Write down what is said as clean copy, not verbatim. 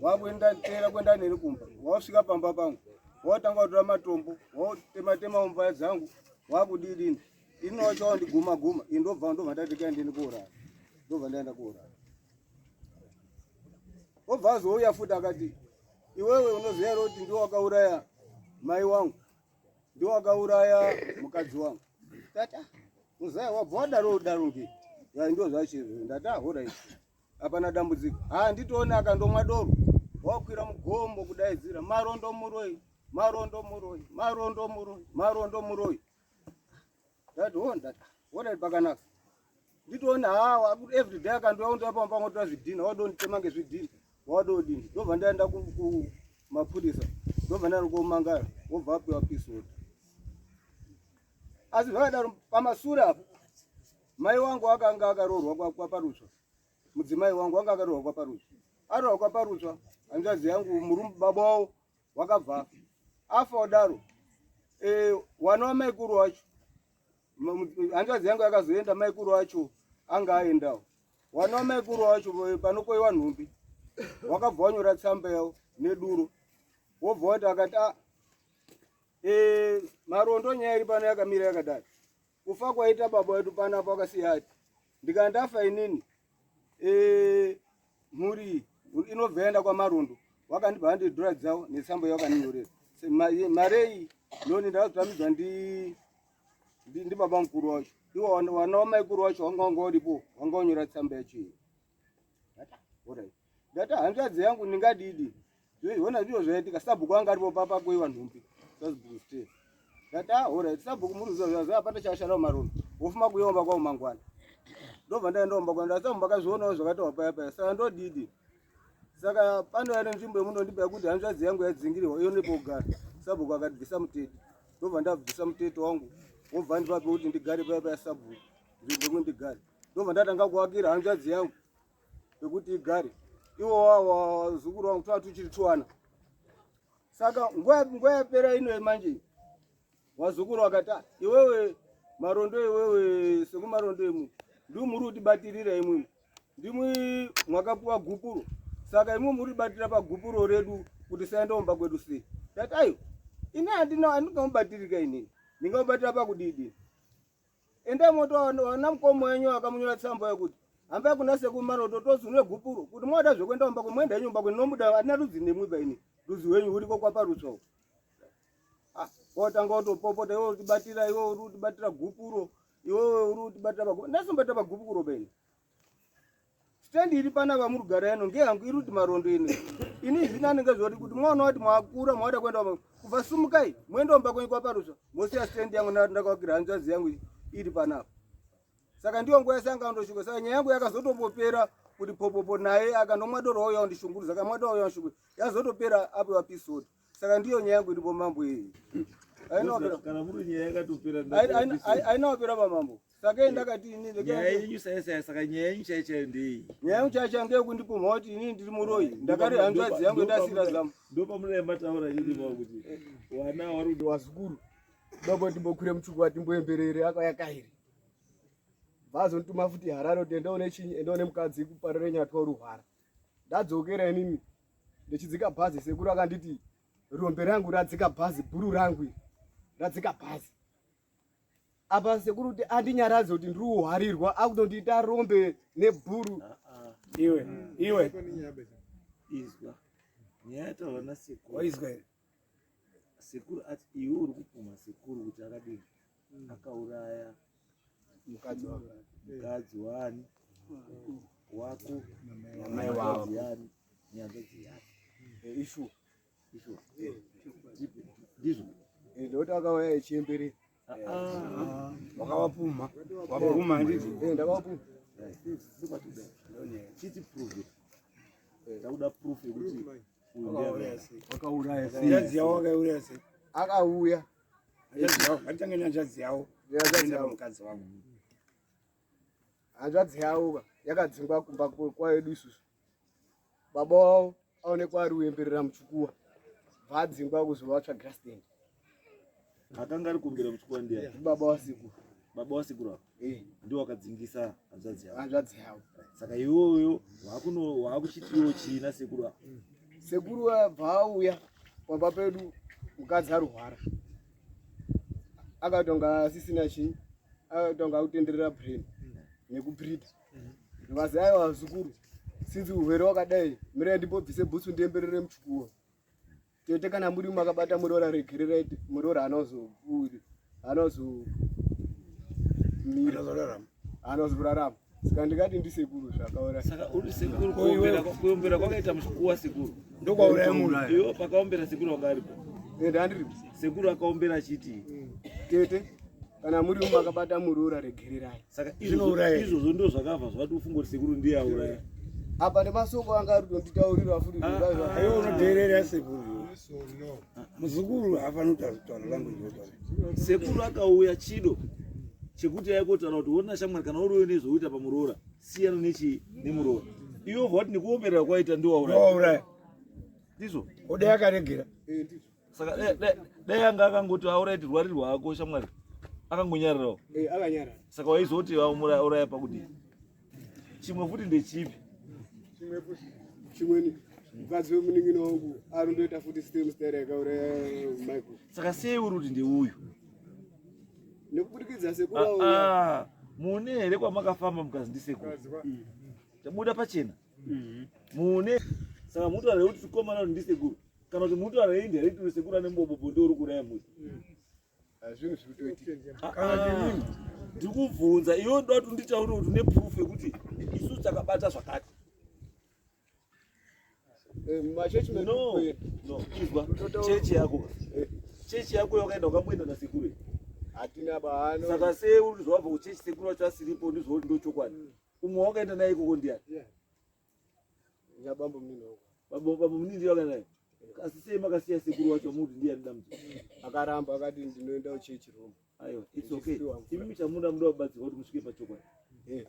Wakuenda teera kuenda neni kumba. Wasvika pamba pangu. Watanga kutora matombo, wotema tema mumba dzangu, wakudidini. Ini wacho wandiguma guma, ini ndobva ndobva ndati kai ndini kuuraya. Ndobva ndaenda kuuraya. Obva azouya futi akati iwewe unoziva here kuti ndiwe wakauraya mai wangu, ndiwe wakauraya mukadzi wangu. Tati ah, muzaya wabva wadaro daro nge. Ya ndio zvacho izvo. Ndati ah, horai. Hapana dambudziko. Ah, nditoona akandomwa doro. Wakwira mugomo kudaidzira marondo muroi, marondo muroi, marondo muroi, marondo muroi. Ndati ho ndati horai pakanaka. Nditoona haa every day akandouya undipa pamba pangotora zvidhina wadonditema ngezvidhina wadodini. Ndobva ndaenda kumapurisa ndobva ndaenda komangara wobva apiwa peace order. Asi zvakadaro pamasure apo mai wangu akanga akaroorwa kwaParutsva. Mudzimai wangu anga akaroorwa kwaParutsva. Aroorwa kwaParutsva hanzvadzi yangu murume baba wavo wakabva afa. Afa wadaro e, wana wamaikuru wacho hanzvadzi yangu yakazoenda maikuru wacho anga aendawo. Wana wamaikuru wacho panokoiwa nhumbi wakabva wanyora tsamba yavo neduro wobva wati akati ah, e, marondo nyaya iri pano yakamira yakadai kufa kwaita baba wedu panapa wakasiya ati ndikanga ndafa inini e, mhuri inobva yaenda kwamarondo wakandipa 100 dollar dzavo netsamba yawakaninyorera marei noni ndakazotamidzwa ndi ndibaba mukuru wacho iwo wana wamaikuru wacho wanga wanga uripo wanga wanyora tsamba yacho iyi orit ndati hanzvadzi yangu ndingadidi Zvona ndizvo zvaitika sabhuku anga aripo papa kuiwa nhumbi sabhuku stay. Ndati ah alright sabhuku muri kuziva zvaza hapana chashara mumaroom. Wofuma kuyomba kwa mangwana. Ndobva ndaenda kumba kwangu ndati sabhuku makazvionawo zvakataurwa paya paya saka ndodidi. Saka pano yane nzvimbo yemunondipa yekuti hanzvadzi yangu yadzingirwa iyo nepogara. Sabhuku akatibvisa mutete. Ndobva ndabvisa mutete wangu. Wobva ndipa pekuti ndigare paya paya sabhuku. Nzvimbo yekuti ndigare. Ndobva ndatanga kuakira hanzvadzi yangu. pekuti igare iwo wazukuru wangu twaa tuchiri twana saka nguva yapera ino manje wazukuru wakati ah, iwewe marondo iwewe sekumarondo imwe ndimwi muri kutibatirira imwimwi ndimwi mwakapiwa gupuro saka imwe muri kutibatira pagupuro redu kuti saenda kumba kwedu sei tati ayo ini handina handingamubatirika inini ndingamubatira pakudidi Endai motowana wana mukoma wenyu akamunyora tsamba yekuti hambai kuna sekuru Maroto tozunwe gupuro kuti moda zvekuenda kumba kwenu moenda henyu kumba kwenu nomuda hatina rudzi nemwi baini rudzi rwenyu ruriko kwaParutsva uko. Ah, wotanga wotopopota iwe uri iwe uri kutibatira gupuro iwewe uri kutibatira pagupuro ndasombatira pagupuro baini Stand iri pana vamurugara ino ngeyangu iri kuti marondo ino. Ini zvino anenge zvoti kuti mwana wati mwakura mwada kuenda kubva sumukai muende kumba kwenyu kwaParusva mosiya stand yangu ndakavakira hanzvadzi yangu iri panapa. Saka ndiyo nguva yese anga andosvika saka nyaya yangu yakazotopopera kuti popopo naye akandomwa doro wauya undishungurudza akamwa doro wauya undishungurudza yazotopera apiwa pisoti. Saka ndiyo nyaya yangu iripo mambo iyi. Kana muri nyaya yakatopera aina wapera pamambo. Saka ini ndakati ini nyaya yenyu saya saya saka nyaya yenyu chaiyo chaiyo ndei? Nyaya yangu chaiyo chaiyo ndeyekundipumha kuti inini ndiri muroyi. Ndakari hanzvadzi yangu ndasira zamu. Ndopamunai mataura ini mwa kuti wana wari kuti wazukuru. Dobo timbokwire muchukwa timboemberere akauya kairi. Vazondituma futi Harare kuti enda une chinyi enda une mukadzi kuparire nyatwa uruhwara. Ndadzokera inini ndichidzika bhazi sekuru akanditi rombe rangu radzika bhazi bhuru rangu iri radzika bhazi apa sekuru kuti andinyaradze kuti ndiri kuhwarirwa akutondiita rombe nebhuru ah, ah. iwe iwe izwa nyaya yataurwa nasekuru waizwa here sekuru ati iwe uri kupumha sekuru kuti akadini akauraya mukadzi wako mukadzi waani wako namai wako yani nehanzvadzi yake eh, ishu ishu eh, ndizvo eh, ndokuti akauya echiembere ah, ah. wakavapumha wapumha handiti ndakavapumha chiti prove it takuda proof yekuti wakauraya sei yavo akaiuraya sei akauya Ngatitange nehanzvadzi yavo. Mukadzi wavo. Hanzvadzi yavo yakadzingwa kumba kwaedu isusu. Baba wavo aonekwa ari kuemberera muchikuwa. Vadzingwa kuzovatsvagira stand. Akanga ari kumbira muchikuwa ndiye. Baba wasekuru. Baba wasekuru ava. Eh. Ndiwo wakadzingisa hanzvadzi yavo. Hanzvadzi yavo. Saka iwoyo wakuno wakuchitiwo chii nasekuru ava? Sekuru abva auya pamba pedu mukadzi arwara. Akatonga asisina chii, akatonga akutenderera brain nekubreathe. Ndikazi aiwa zukuru, since urwere wakadai, mirai ndimbobvise bhutsu ndiemberere muchukuwa. Tete kana muri makabata muroora regererai muroora anozobuda anozomira anozorarama saka ndingati ndisekuru zvakaura saka uri sekuru kuombera kwakaita mukuwa sekuru ndokwauraya munhu iwo pakaombera sekuru wanga aripo ende andiripo sekuru akaombera achiti tete kana muri makabata muroora regererai saka izvozvo ndo zvakabva zvakati ufunga kuti sekuru ndiye auraya apa nemasoko anga ari kutonditaurira futi ah, ah. iwe unodheerera sekuru muzukuru haafaniri kutaura language yotaura sekuru akauya chido chekuti aikotaura kuti wona shamwari kana uriwe nezvouita pamuroora siyana nechii nemuroora iwe obva wati nekuomerera kwaita ndiwauraya ndizvo odai akaregera eh, saka dai anga akangoti auraiti rwari rwako shamwari akangonyararawo eh, akanyarara saka waizoti auraya pakudii chimwe futi ndechipi chimweni mukadzi wemunin'ina wangu arundoita futi same style yakauraya Michael saka sei uri kuti ndeuyu nekubudikidza sekuru ah, ah, mune here kwamakafamba mukazi ndisekuru tabuda pachena mhm. mune saka mutaura kuti tikomana kuti ndisekuru kana kuti mutaura indi here kuti sekuru ane mbobobo ndouri kuuraya muti zvinhu zviri kutoitika ah, ah. ndikubvunza iwe ndoda kuti unditaurire kuti une proof yekuti isu takabata zvakati eh, machechi no no izwa chechi yako eh. chechi yako yakaenda ukamboenda nasekuru hatina baano saka sei uri zvawabva kuchechi sekuru wacho asiripo ndizvo kuti ndochokwadi mm. umwe wakaenda naye ikoko ndiani Nyabambo munini wangu. Bambo bambo munini ndiye wakaenda naye. Asi sei makasiya sekuru wacho muti ndiye anoda mudzi? Akaramba akati ndinoenda kuchechi Roma. Aiwa, it's okay. Imi chamuda muda kubatsirwa kuti musvike pachokwadi. Eh.